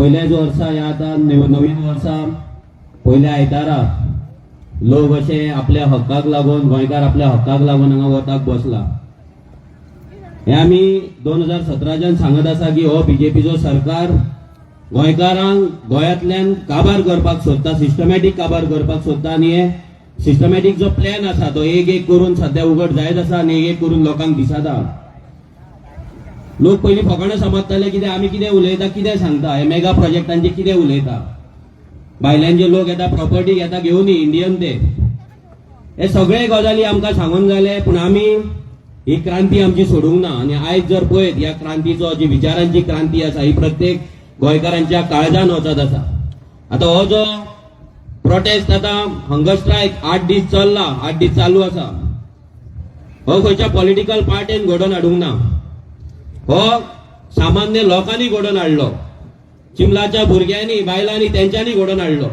पयल्याच वर्सा ह्या आतां नवीन वर्सा पयल्या आयतारा लोक अशे आपल्या हक्काक लागून, गोंयकार आपल्या हक्काक लागून हांगा वताक बसला. हे आमी 2017च्यान सांगत आसा की हो बीजेपीचो सरकार गोंयकारांक गोंयांतल्यान काबार करपाक सोदता, सिस्टमॅटीक काबार करपाक सोदता. आनी हे सिस्टमॅटीक जो प्लॅन आसा तो एक एक करून सद्या उगड जायत आसा आनी एक एक करून लोकांक दिसता. लोक पयलीं फकाणां समजताले, कितें आमी कितें उलयता, कितें सांगता, हे मेगा प्रोजेक्टांचे कितें उलयता, भायल्यान जे लोक येता प्रॉपर्टी घेता घेवन इंडियन ते, हे सगळे गजाली आमकां सांगून जाले. पूण आमी ही क्रांती आमची सोडूंक ना. आनी आयज जर पळयत, ह्या क्रांतीचो जी विचारांची क्रांती आसा ही प्रत्येक गोंयकारांच्या काळजान वचत आसा. आतां हो जो प्रोटेस्ट, आतां हंगर स्ट्रायक 8 दीस चल्ला, 8 दीस चालू आसा, हो खंयच्या पॉलिटिकल पार्टीन घडोवन हाडूंक ना, हो सामान्य लोकांनी घडोवन हाडलो. चिमलाच्या भुरग्यांनी, बायलांनी, तेंच्यांनी घडोवन हाडलो.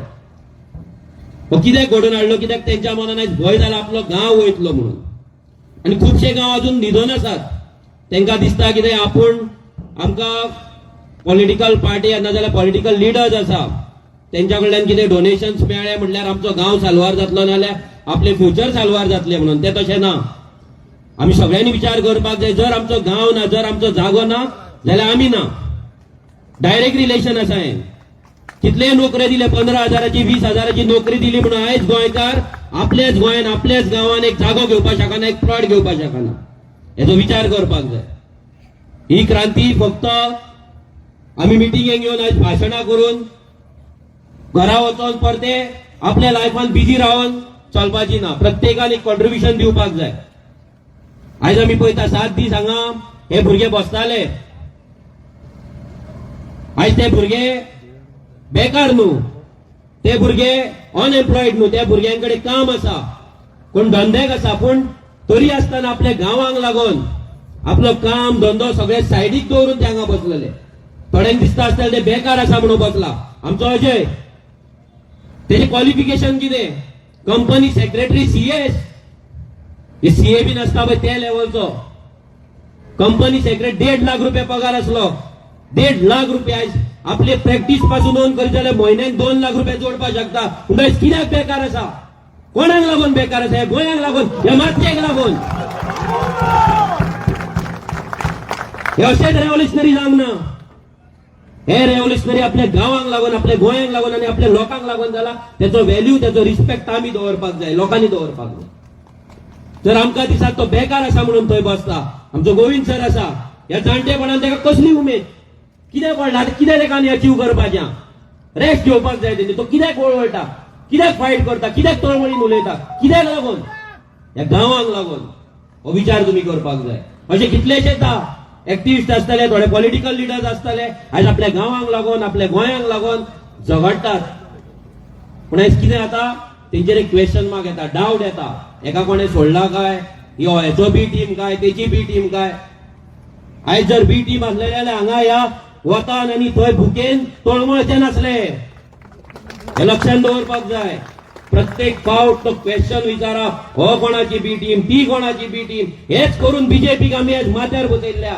हो कित्याक घडोवन हाडलो? कित्याक तेंच्या मनान आयज भंय जाला आपलो गांव वयतलो म्हणून. आनी खुबशे गांव अजून न्हिदोन आसात. तेंकां दिसता कितें, आपूण आमकां पॉलिटिकल पार्टी नाजाल्यार पॉलिटिकल लिडर्स आसा तेंच्या कडल्यान कितें डोनेशन्स मेळ्ळे म्हटल्यार आमचो गांव साल्वार जातलो, नाजाल्यार आपले फ्युचर साल्वार जातले म्हणून. ते तशें ना. आमी सगळ्यांनी विचार करपाक जाय. जर आमचो गांव ना, जर आमचो जागो ना जाल्यार आमी ना. डायरेक्ट रिलेशन आसा हें. कितले नोकऱ्यो दिले, 15 हजाराची, 20 हजाराची नोकरी दिली म्हणून आयज गोंयकार आपल्याच गोंयान, आपल्याच गांवान एक जागो घेवपाक शकना, एक प्लॉट घेवपाक शकना. हेजो विचार करपाक जाय. ही क्रांती फक्त आमी मिटिंगेक येवन आयज भाशणां करून घरा वचोन परते आपल्या लायफान बिजी रावन चलपाची ना. प्रत्येकान एक कॉन्ट्रिब्युशन दिवपाक जाय. आयज आमी पळयता, 7 दीस हांगा हे भुरगे बसताले. आयज ते भुरगे बेकार न्हू, ते भुरगे अनएम्प्लॉयड न्हू, त्या भुरग्यांकडे काम आसा, कोण धंद्याक आसा. पूण तरी आसतना आपल्या गांवांक लागून आपलो काम धंदो सगळे सायडीक दवरून ते हांगा बसलेले. थोड्यांक दिसता आसतलें ते बेकार आसा म्हणून बसला. आमचो अजय, तेजें क्वॉलिफिकेशन कितें? कंपनी सेक्रेटरी, सीएस, हे सीए बी नासता पळय त्या लेवलचो कंपनी सेक्रेटरी. 1.5 लाख रुपया पगार आसलो. 1.5 लाख रुपया. आयज आपले प्रॅक्टीस पासून नोंद करीत जाल्यार म्हयन्याक 2 लाख रुपया जोडपाक शकता. पूण आयज कित्याक बेकार आसा? कोणाक लागून बेकार आसा? ह्या गोंयांक लागून, ह्या मातयेक लागून. हे अशेच रेव्होल्युशनरी जावंक ना. हे रेव्होल्युशनरी आपल्या गांवांक लागून, आपल्या गोंयांक लागून आनी आपल्या लोकांक लागून जाला. तेचो व्हॅल्यू, तेचो रिस्पेक्ट आमी दवरपाक जाय, लोकांनी दवरपाक जाय. जर आमकां दिसता तो बेकार आसा म्हणून थंय बसता. आमचो गोविंद सर आसा, ह्या जाणटेपणान ताका कसली उमेद, कितें पडला आतां, कितें ताका आनी अचीव करपाचें? रेस्ट घेवपाक जाय तेणी. तो कित्याक वळवळटा, कित्याक फायट करता, कित्याक तळमळीन उलयता? कित्याक लागून? ह्या गांवांक लागून. हो विचार तुमी करपाक जाय. अशे कितलेशेच एक्टिविस्ट आसतले, थोडे पॉलिटिकल लिडर्स आसतले, आयज आपल्या गांवांक लागून, आपल्या गोंयांक लागून झगडटात. पूण आयज कितें जाता, तेंचेर एक क्वेश्चन मार्क येता, डावट येता, एका कोणें सोडला काय, ह्यो हेचो बी टीम काय, तेची बी टीम काय. आयज जर बी टीम आसलेले जाल्यार हांगा ह्या वतान आनी थंय भुकेन तळमळचे नासले. हे लक्षात दवरपाक जाय. प्रत्येक फावट तो क्वेश्चन विचारा, हो कोणाची बी टीम, ती कोणाची बी टीम. हेच करून बीजेपीक आमी आयज माथ्यार बसयल्ल्या.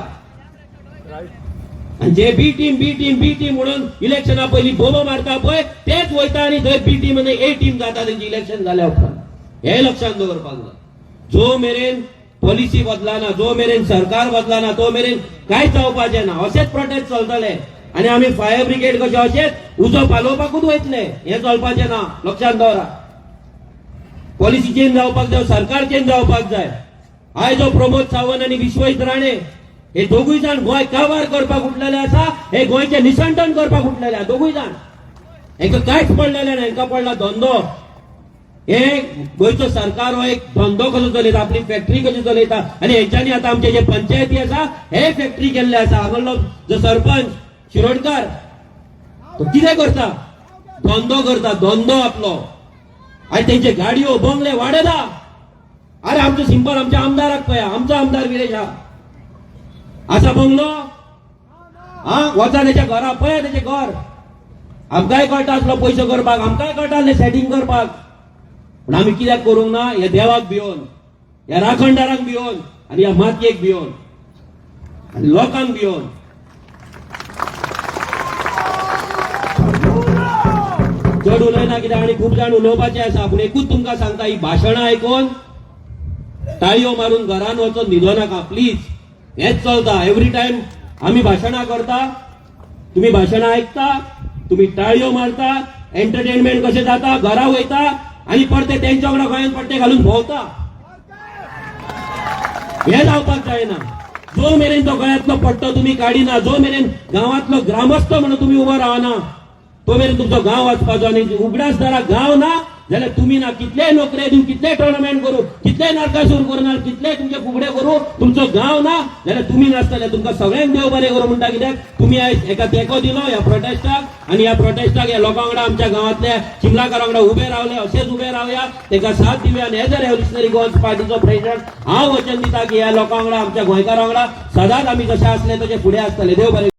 आनी जे B team, B team, B team म्हणून इलेक्शना पयलीं बोबो मारता पळय, तेच वयता आनी थंय बी टीम आनी ए टीम जाता तेंची इलेक्शन जाल्या उपरांत. हे लक्षात दवरपाक जाय. जो मेरेन पॉलिसी बदलाना, जो मेरेन सरकार बदलाना, तो मेरेन कांयच जावपाचें ना. अशेच प्रोटेस्ट चलतले आनी आमी फायर ब्रिगेड कशे अशेच उजो पालोवपाकूच वयतले. हें चलपाचें ना, लक्षात दवरा. पॉलिसी चेंज जावपाक जाय, सरकार चेंज जावपाक जाय. आयज जो प्रमोद सावंत आनी विश्वजीत राणे हे दोगूय जाण गोंय काबार करपाक उठलेले आसा, हे गोंयचें निसंटन करपाक उठलेले आसा दोगूय जाण. हेंकां कांयच पडलेलें ना, हेंकां पडला धंदो. हे गोंयचो सरकार हो एक धंदो कसो चलयता, आपली फॅक्टरी कशी चलयता. आनी हेंच्यांनी आतां आमचे जे पंचायती आसा हे फॅक्टरी केल्ले आसा. हांगासरलो जो सरपंच शिरोडकार, तो कितें करता? धंदो करता, धंदो आपलो. आनी तेंचे गाडयो, बंगले वाडयता. अरे, आमचो सिंपल आमच्या आमदाराक पळया. आमचो आमदार विरेश आसा बंगलो? हा, वचा तेच्या घरा, पळया तेचें घर. आमकांय कळटा आसलो पयशे करपाक, आमकांय कळटा आसलें सेटींग करपाक. पूण आमी कित्याक करूंक ना? ह्या देवाक भियोन, ह्या राखणदारांक भियोन आनी ह्या मातयेक भियोन आनी लोकांक भियोन. चड उलयना कित्याक आनी खूब जाण उलोवपाचे आसा, पूण एकूच तुमकां सांगता, ही भाशणां आयकून टाळयो मारून घरान वचोन न्हिदो नाका प्लीज. हेच चलता एवरी टायम. आमी भाशणां करता, तुमी भाशणां आयकता, तुमी टाळयो मारता, एंटरटेनमेंट कशें जाता, घरा वयता आनी परते तेंच्या वांगडा गोंयांत पट्टे घालून भोंवता. हे जावपाक जायना. जो मेरेन तो गळ्यांतलो पट्टो तुमी काडिना, जो मेरेन गांवांतलो ग्रामस्थ म्हणून तुमी उबो रावना, तो मेरेन तुमचो गांव वचपाचो. आनी उगडास धरा, गांव ना जाल्यार तुमी ना. कितलेय नोकरे दिवं, कितलेय टोर्नामेंट करूं, कितलेय नरकासूर करूं ना, कितलेय तुमचे फुगडे करूं, तुमचो गांव ना जाल्यार तुमी नासतले. तुमकां सगळ्यांक देव बरें करूं म्हणटा, कित्याक तुमी आयज एका तेंको दिलो ह्या प्रोटेस्टाक आनी ह्या प्रोटेस्टाक ह्या लोकां वांगडा, आमच्या गांवांतल्या चिमलाकारां वांगडा उबे रावले. अशेच उबे रावया, तांकां साथ दिवया. आनी एज अ रेव्होल्युशनरी गोवन्स पार्टीचो प्रेसिडेंट हांव वचन दिता की ह्या लोकां वांगडा, आमच्या गोंयकारां वांगडा सदांच आमी जशे आसले तशे फुडें आसतले. देव बरें.